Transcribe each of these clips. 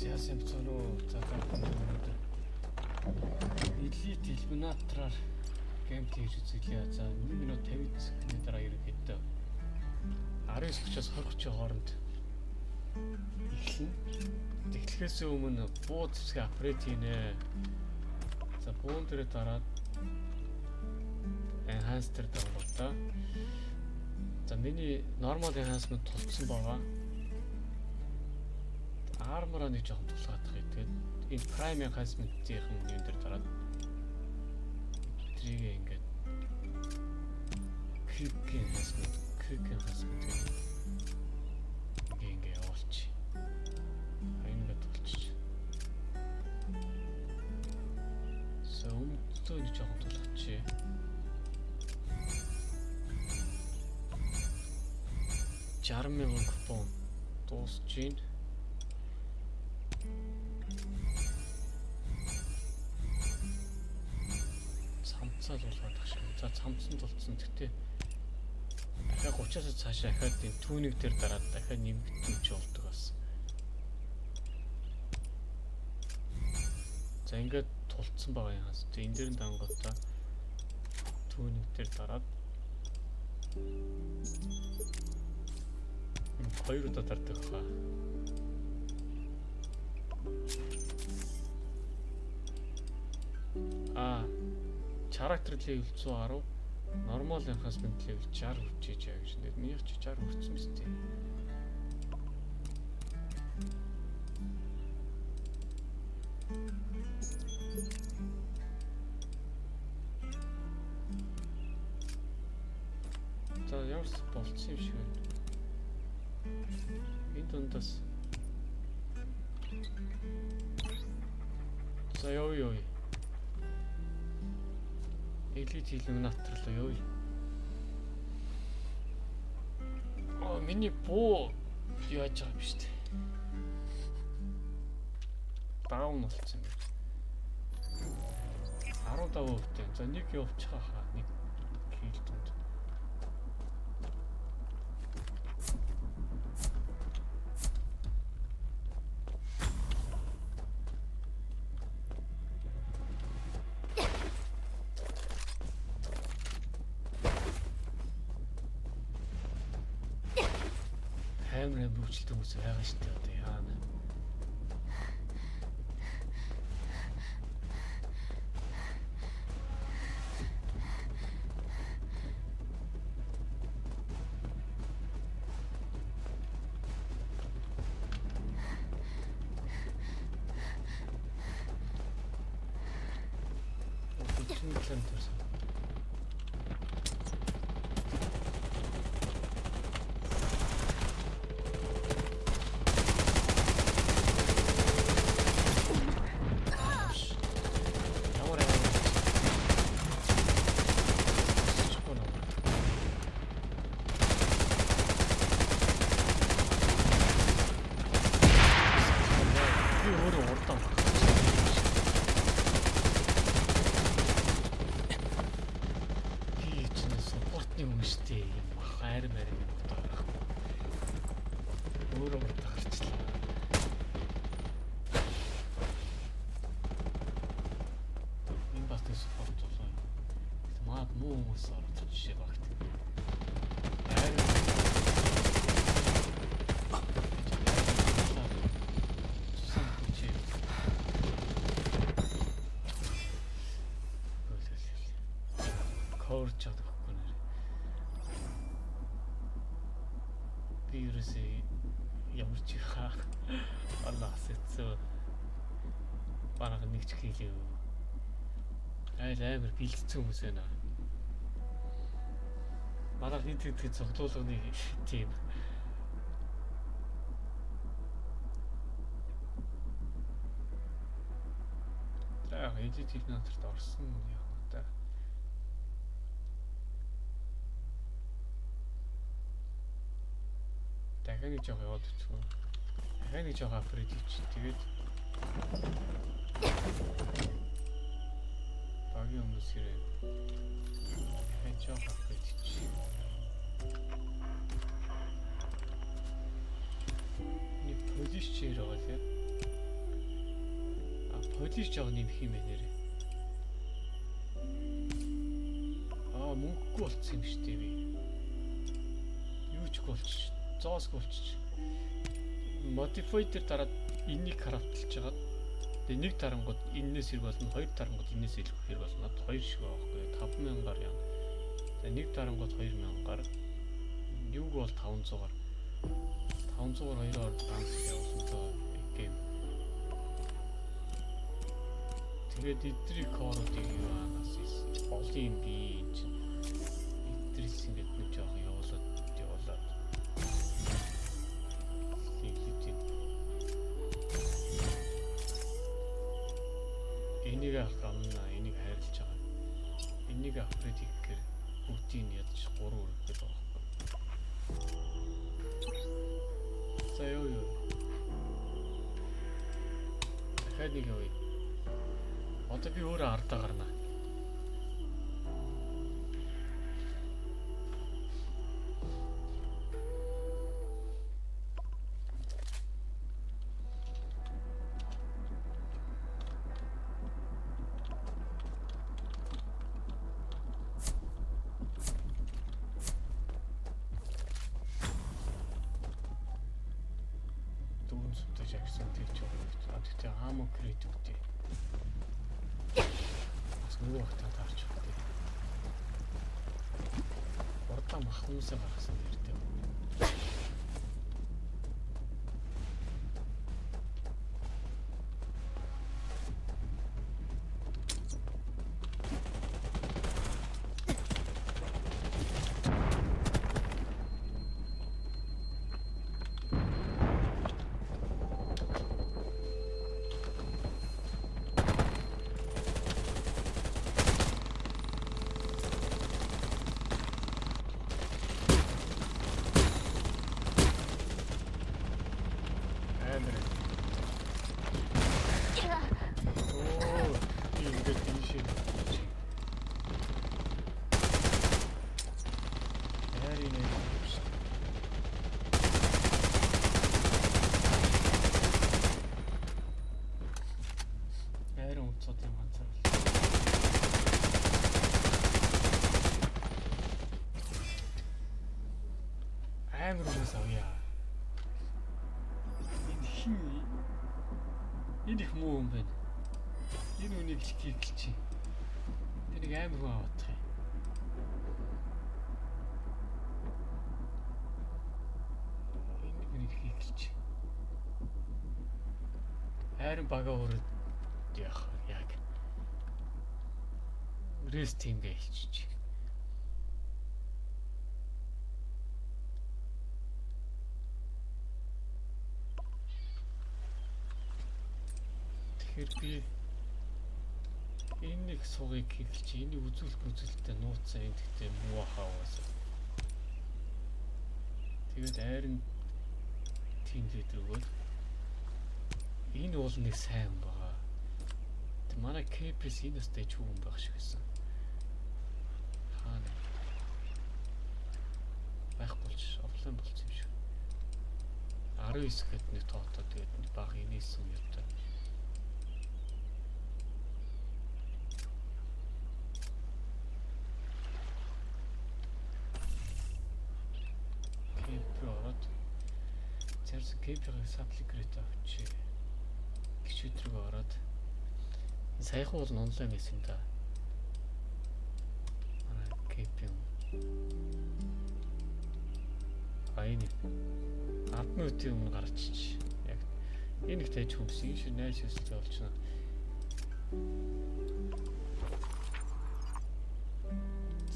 За симпсон уу. За та бүхэн өнөөдөр Elite Eliminator-аар gameplay хийж үзлээ. За 1 минут 50 секундын дараа ерөнхийдөө 19:30-аас 20:30 хооронд эхэлнэ. Эхлэхээс өмнө буу зэвсгээ upgrade хийнэ. За буун дээрээ дараад enhance дээр дарангуудаа. За миний normal enhancement тулцсан байгаа. Armor-аа нэг жоохон тулгаадах юм. Тэгээд энэ prime enhancement-ийн юм дээр дараад трийг ингээд quick enhancement, quick enhancement гэдэг ингээ явуулчих. А ингээд тулчих. So өмдөө нэг жоохон тулгачих. 60,000 купон дуусж байна. Цамцаа тулгаад ах шиг. За цамцсан тулцсан. Гэтэ дахиад 30-аас цаашаа дахиад энэ түүнийг дээр дараад дахиад нэмэгдэн ч болдог бас. За ингээд тулцсан байгаа юм хас. Энэ дээр нь дангуудаа түүнийг дээр дараад хоёр удаа дардаг хаа. Аа, character level 110, normal enhancement level 60 хүрчээж яа гэж нэр. Минийх чи 60 хүрсэн мэт тийм. За ямар ч болцсон юм шиг байна. Энэ дундаас за ёо ёо. Elite Eliminator руу явъя. Аа миний буу яаж байгаа юм бэ штэ. Down болцсон юм байна. 15%-тэй. За нэг явуучихаа хаа нэг kill дунд. Амар амар хөвчлөлт хүмүүс байгаа шүү дээ одоо яана. Хүчин талаар төрсөн. Ямар амар. Чгүй наа. Би өөрөө урдаа болох. Би чинь support-ны хүн шүү дээ. Юм хайр маяг юм урдаа гарахгүй. Өөрөө урдаа гарчлаа. Энэ бас нэг support болоо. Маад муу хүмүүс ороод жишээ багт. Хайр Сусан чи. Cover чад өгөхгүй нэр. Би ерөөсөө ямар ч хаа Аллах хэцүү. Бараг нэг ч хийлээ. Айл амар бэлдсэн хүмүүс байна. Манайх нийт хэдхэн цогцлуулганы тийм. За яг Elite Eliminator-т орсон яг та. Дахиад нэг жоох яваад өчгөө. Дахиад нэг жоох upgrade хийчих. Тэгээд багийн хүмүүс ирээ. Дахиад жоох upgrade хийчих. Нэг polish chair байгаа лээ. Коллеж жоо нэмэх юм байна нэрээ. Аа, мөнгөгүй болцсон юм шүү дээ би. Юу ч болчих. Зоосгүй болчих. Modify дээр дараад энийг крафтлж хагаад тэгээ нэг тарангууд эннээс хэрэг болно, хоёр тарангууд эннээс илүү хэрэг болно. Над хоёр шиг байгаа байхгүй 5000-аар яа. Тэгээ нэг тарангууд 2000-аар, юуг бол 500-аар. 500-аар хоёроор ганц явуулсан доо game. Тэгээд эдрийг core-уудыг юу аанаас олон юм би энэ чинь эдрээс ингээд нэг жоох явуулаад явуулаад тийм энийг авах амна, энийг хайрлаж байгаа. Энийг upgrade хийх гэхээр бүгдийг нь ядаж 3 өргөдөг байгаа байхгүй. За, юу юу. Дахиад нэг явъя. Одоо би өөрөө ардаа гарна. Дөрвөн сумтай жагсан тэгж байгаа. А, тэгтээ ammo crate үгтэй. Бас нөгөө багтаа таарч байгаа. Урдаа мах хүмүүсээ гаргасан дээртэй. Амар. Оо, би ингээд тийшээ. Хайрын нэр шүү дээ. Хайрын умцууд юм ганцаар бол. Амар хүмүүс авъя. Энэ хин, энэ их муу юм байна. Энэ үнийг хэлчих чи. Тэр нэг амар хүн аваадах юм. Энэ үнийг хэлчих. Хайрын бага өрөөд яах яг. Rest team гэж хэлчих. Тэгэхээр би энэ нэг суугийг хэлж, энийг үзүүлэх үзүүлэлтээ нууцсан, энэ гэхдээ муу хаа угаасаа. Тэгээд айрын team leader өгөөл энэ бол нэг сайн хүн байгаа. Тэг манай KPS энэ өстэй ч хүн байх шиг байсан. Хаана? Байхгүй болчих. Offline болчих юм шиг. 19 гээд нэг тоотоо тэгээд нэг баг инээсэн юутай. Camp руу ороод зэрэг camp-ийн supply crate авчи. Гişүүд рүү ороод энэ саяхан бол онлайн байсан да. Манай camp-ийн а энэ 10 минутын өмнө гарчиж. Яг энэ их тайж хүмүүс энэ шиг найз өсөлтөө болчихно.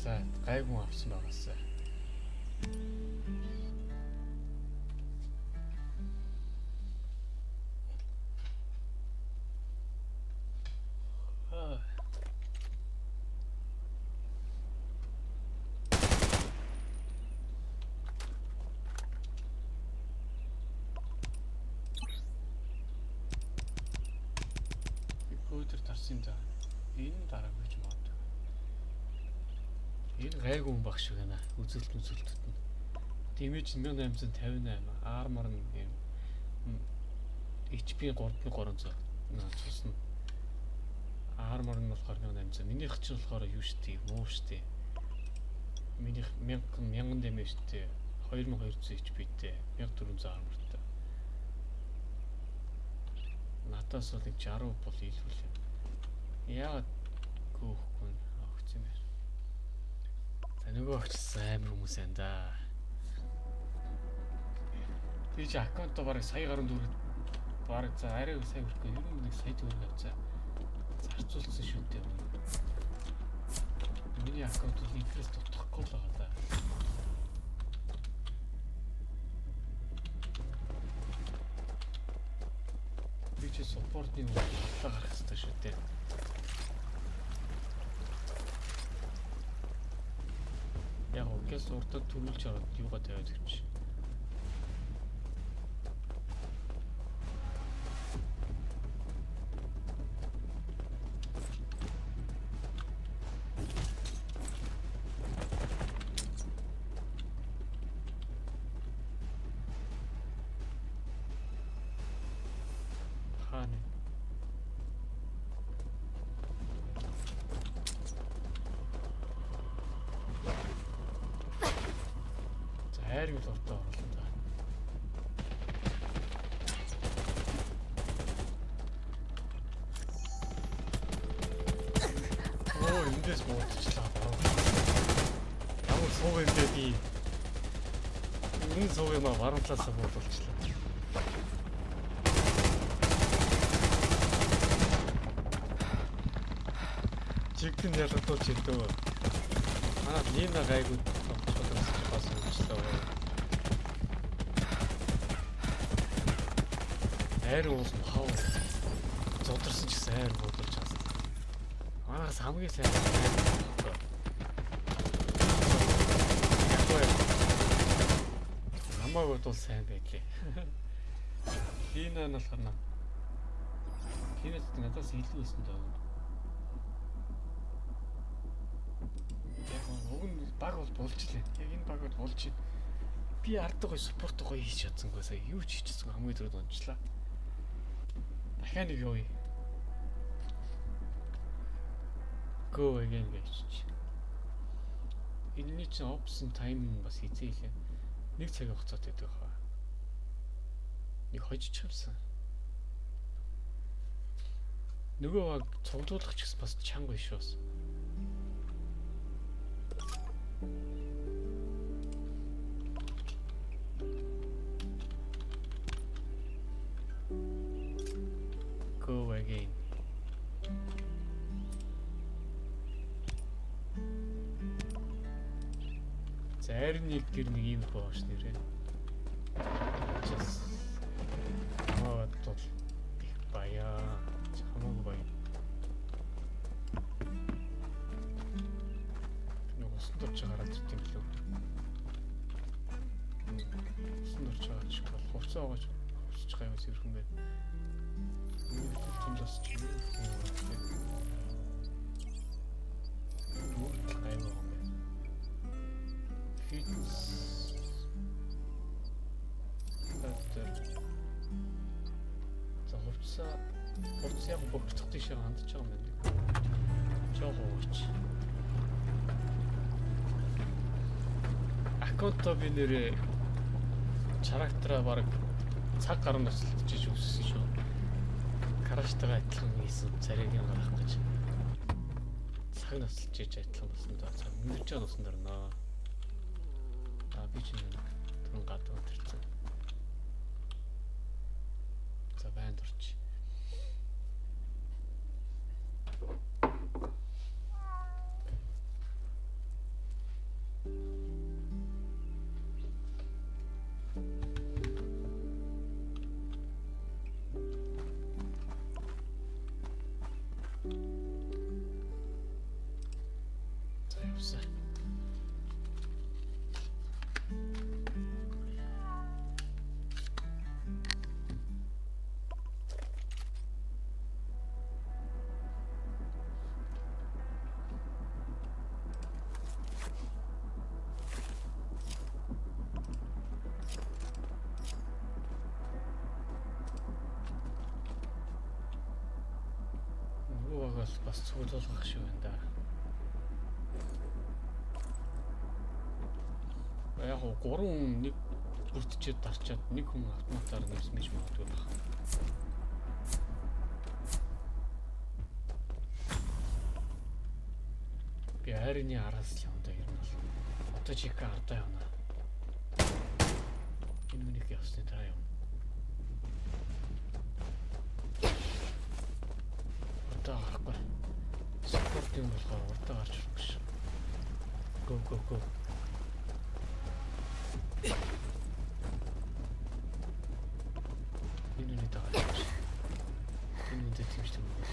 За, гайгүй авсан байгаасаа. Аа. Би кодер тарсан да. Энэ дараагүй ч магадгүй. Энэ гайгүй хүн баг шиг байна. Үзэлт үзэлтүүд нь. Damage 1858, armor нь юм HP 3300 цусна. Armor нь болохоор 1800. Минийх чинь болохоор юу штэ, муу штэ. Минийх 1000 1000 damage-тэй, 2200 HP-тэй, 1400 armor-тай. Надаас бол нэг 60 бол илүү л юм. Яагаад гөөхгүй огцсон юм бэ? За, нөгөө огцсон амар хүмүүс байна да. Тэр чи аккаунтаа бараг сая гаруй төгрөг, бараг, за, арай сая хүрэхгүй, ер нь нэг сая төгрөг авцаа. Зарцуулсан шүү дээ. Миний аккаунт бол interest дутахгүй л байгаа да. Би чи support ны талаа гарах хэрэгтэй шүү дээ. Яг угаас урдаа төрүүлж ороод юугаа тавиад ирчих. Хаана? За, хайрыг л урдаа оруулна да. Оо, эндээс буудчихлаа. Ямар сууг юм бэ би? Энэ сууг юм аа, баруун талаас буудуулчихлаа. Чигтэн ялгадуулж идэв. Манай Лина гайгүй тоглож бас уучлаа. Айр уулын хав зударсан ч гэсэн айр буудуулж чадсан. Манайхаас хамгийн сайн айр. Яг гоё. Намайг бодвол сайн байлээ. Лина нь болохоор на. Лина ч надаас илүү байсан даа. Яг уг нь баг бол болжлээ. Яг энэ баг бол болж байна. Би арддаг гоё support гоё хийж чадсангүй, сая юу ч хийчихсэн, хамгийн түрүүд унчлаа. Дахиад нэг явъя. Go again гэж. Энэний чинь option time нь бас хизээ илээ. Нэг цагийн хугацаатай байдаг хаа. Нэг хожиж юмсан. Нөгөө баг цуглуулах ч гэсэн бас чанга биш бас. Go again. За, харин нэг тэр нэг юм боош нэрээ. Just аа бол их баяа. Хамаагүй баяа. Нэг усан дурч гараад ирд юм лөө. Усан дурч байгаа ч бол хувцас аваач хувцас гайвас ирхэн байна. Нэг бас ч юм уу. Бүгд гайваа юм байна. Fits. Тэр. За, хувцас яг богцох тийшээ хандж байгаа юм байна. Жохоо ууч. Аккаунтоо би нэрээ character аа баг цаг гарan ноцолдож өссөн шүү. Crush тайгаа адилхан хийсэн, царайг нь гаргах гэж. Цаг ноцолж иж адилхан болсон доо. Цаг өнгөрч байгаа болсон дөрнө. Аа, би чинь нэг түрүүн гадаа төрсөн. За, байнд орч. За, явсан. бол бас цуглуулгах шиг байна да. Яг гоо 3 хүн нэг бүртчээд дарчаад нэг хүн автоматар нэмсмэж магадгүй баг. Би айрны араас л явна да ер нь бол. Одоо чика ардаа явна. Энэ хүнийг явсны дараа явна. Урдаа гарахгүй. Support юм болохоор урдаа гарч ирэхгүй ш. Go go go. Энэ үний дагаа явж. Энэ үндэ тэмждэг юм бол.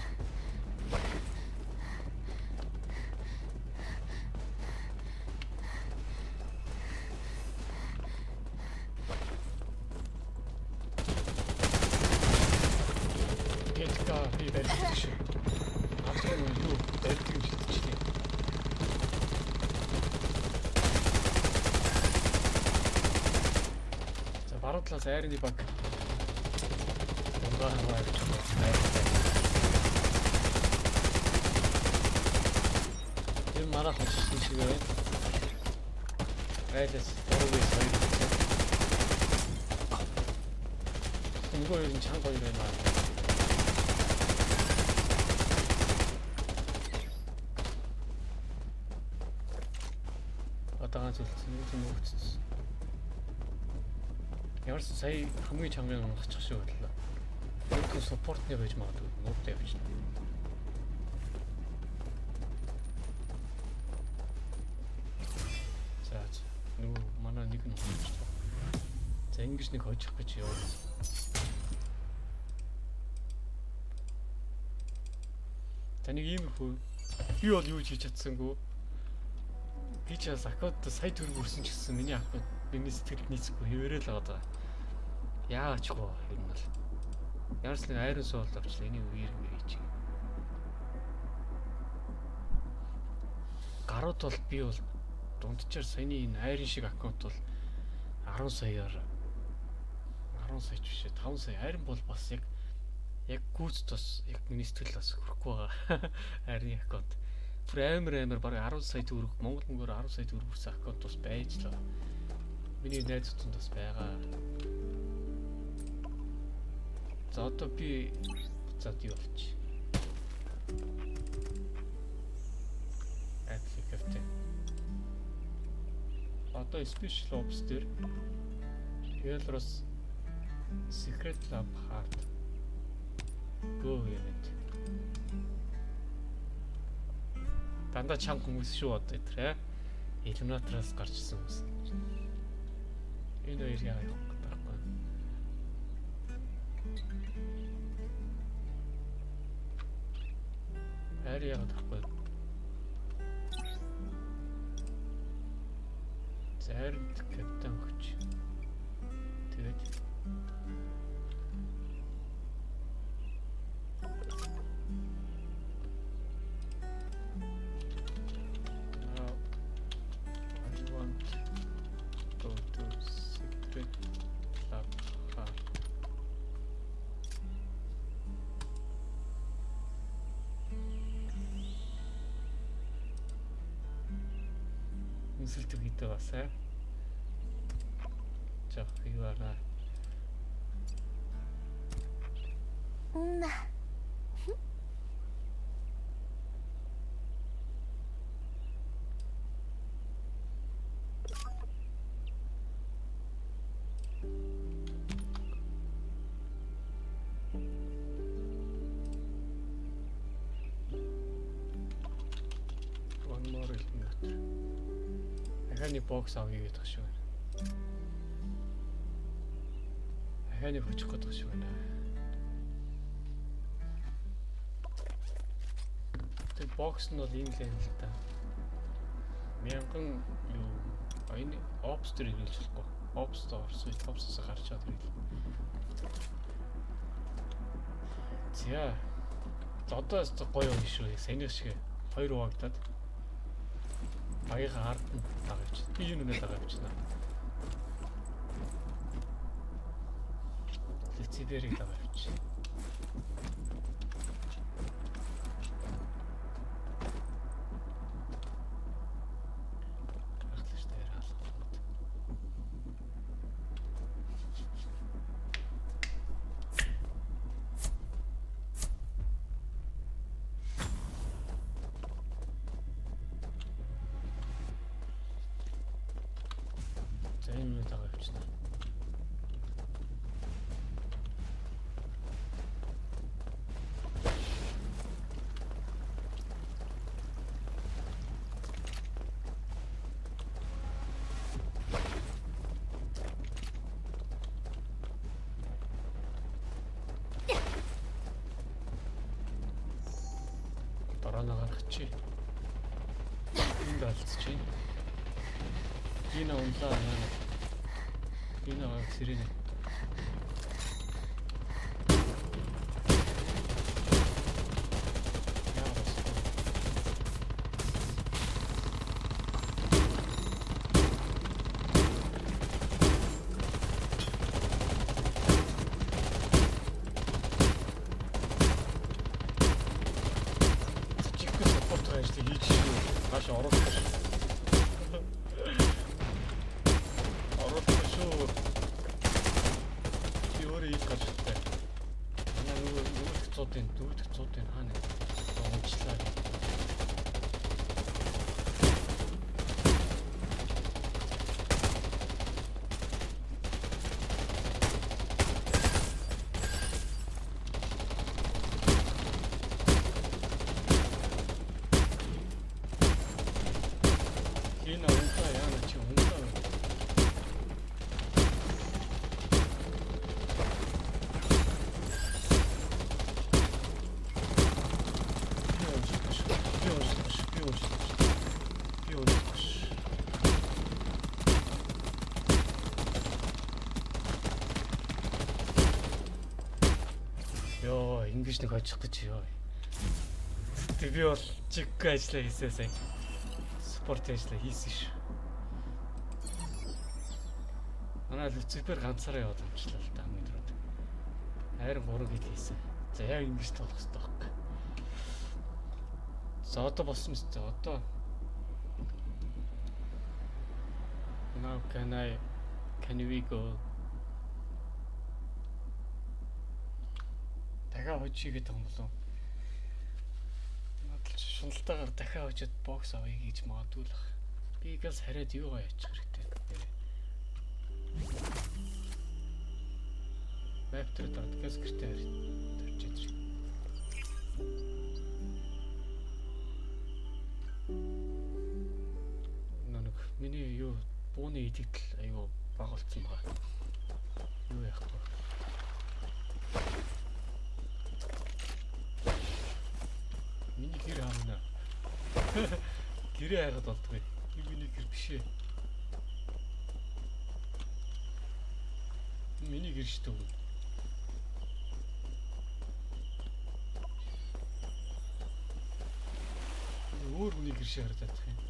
Петка би барьдаг шүү. Авсан юм юу? Барьдаг юм шилжчихлээ. За баруун талаас айрны баг. Унгаа хаваа явж байгаа. Тэр манайх очсон шиг байна. Айлас 3-2 гэсэн. Нөгөө хоёр нь чанга хоёр байна. Одоо ганц үлдсэн. Нэг нь өгцсөн. Ямар ч сая хамгийн чангын унгачих шиг бодлоо. Нэг support ны байж магадгүй. Нууртай явчихна. За нөгөө манай нэг нь унгачихлаа. За ингэж нэг хожих гэж яваа. За нэг иймэрхүү. Би бол юу ч хийж чадсангүй. Би ч бас аккаунт сая төгрөг өрсөн ч гэсэн миний аккаунт миний сэтгэлд нийцэхгүй хэвээрээ л байгаа. Яагаад ч гоо ер нь бол. Ямар ч нэг Iron Soul авчлаа. Энийг үеэр мэр хийчих. Гарууд бол би бол дунджаар саяны энэ Iron шиг аккаунт бол 10 саяар 10 сая ч биш 5 сая. Iron бол бас яг гүйцэд бас яг миний сэтгэл бас хүрэхгүй байгаа. Iron аккаунт. Бүр амар бараг 10 сая төгрөг Монгол мөнгөөр 10 сая төгрөг хүрсэн аккаунт бас байж л байгаа. Миний найзууданд бас байгаа. За одоо би буцаад юу болчих. Applicate. Одоо Special Ops дээр Elros Secret Lab Hard Go event. Дандаа чанга хүмүүс шүү одоо тэр. Иллюминатораас гарч ирсэн хүмүүс. Энэ хоёр яа явах гэдэг байхгүй. Хайр яагаад байхгүй. Зард капитан өгч. Тэгээд now I want go to secret lab hard. Үнсэлт гэдэг бас аа. За юу араа. На. One more eliminator. Дахиад нэг box авъя гэдэг шиг байна. Дахиад нэг очих гэдэг шиг байна. Тэр box нь бол ийм л юм л та. Мянган юу а энэ ops дээр хэрэглэж болохгүй. Ops дээр орсон. Ops-оос гарч чад хэрэглээ. За. Одоо гоё юм шүү. Саяных шиг хоёр хуваагдаад багийнхаа ард нь дагаа явчихна. Би юу нэ дагаа явчихна. Люциферийг дагаа явчих. Борооно гаргачих. Энд алдчихъя. Энэ унлаа яана. Энэ гаг сэрэнэ. Яа басгүй. Чикс support ажлыг хийж шүү. Хааш оруулах шүү. Оруулах шүү. Би өөрөө хийж гарч иртээ. Манай нөгөө дөрөвдөх цуудын дөрөвдөх цуудын хаана унчлаа. Энэ унтаа яана чи унтаа. Би унших шүү. Би унших шүү. Би унших шүү. Би унших шүү. Йоо, ингэж нэг очих гэж ёо. Тэг би бол чиггүй ажиллаа хийсээ сая. Support ажиллаа хийсэн шүү. Манай Люцифер ганцаараа яваад амчлаа л да хамгийн түрүүд. Харин 3 хил хийсэн. За яг ингэж тоглох хэрэгтэй байхгүй. За одоо болсон мэт. Одоо Now can we go? Дахиад хожиж гэдэг юм болов уу? Надад ч шуналтаагаар дахиад хожоод box авъя гэж магадгүй л ах. Би газ хараад юугаа яачих хэрэгтэй. Map дээр дараад газ гэртээ тарж идрээ. Нэг миний юу бууны идэгдэл аюу бага болсон байгаа. Юу яахгүй. Миний гэр хаана? Гэрээ хайгаад болдгоо. Энэ миний гэр биш ээ. Миний гэр шүү дээ. Өөр хүний гэр шиг харагдаад байна.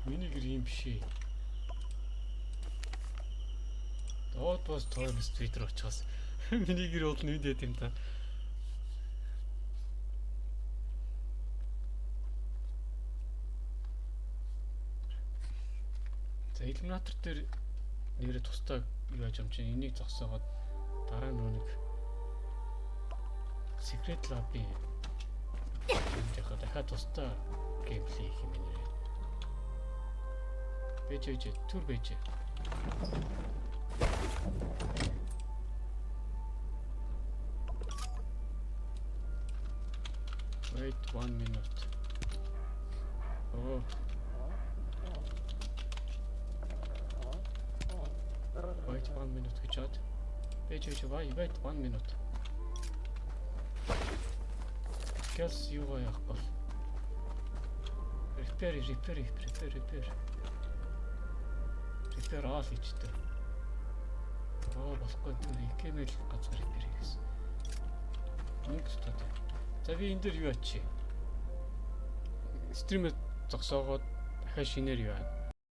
Миний гэр юм биш ээ. Доод бос Thomas Twitter очихоос миний гэр бол нүд юм та. За иллюминатор дээр нэрээ тусдаа юу яаж юм чинь энийг зогсоогоод дараа нь нэг Secret Lab-ийн юм яхаа дахиад тусдаа gameplay хийх юм нэрээ. Бэж бэж түр бэж. Wait 1 minute. Oh. Wait 1 minute гэж чад. Бэж бэж wait 1 minute. Газ юугаа яах бол. Repair repair repair repair. Repair all хийчтэй. Аа болохгүй тэр икемэл газар repair хийсэн. Мөнгө татаад. За би энэ дээр юу ачи? Stream ээ зогсоогоод дахиад шинээр юу аа.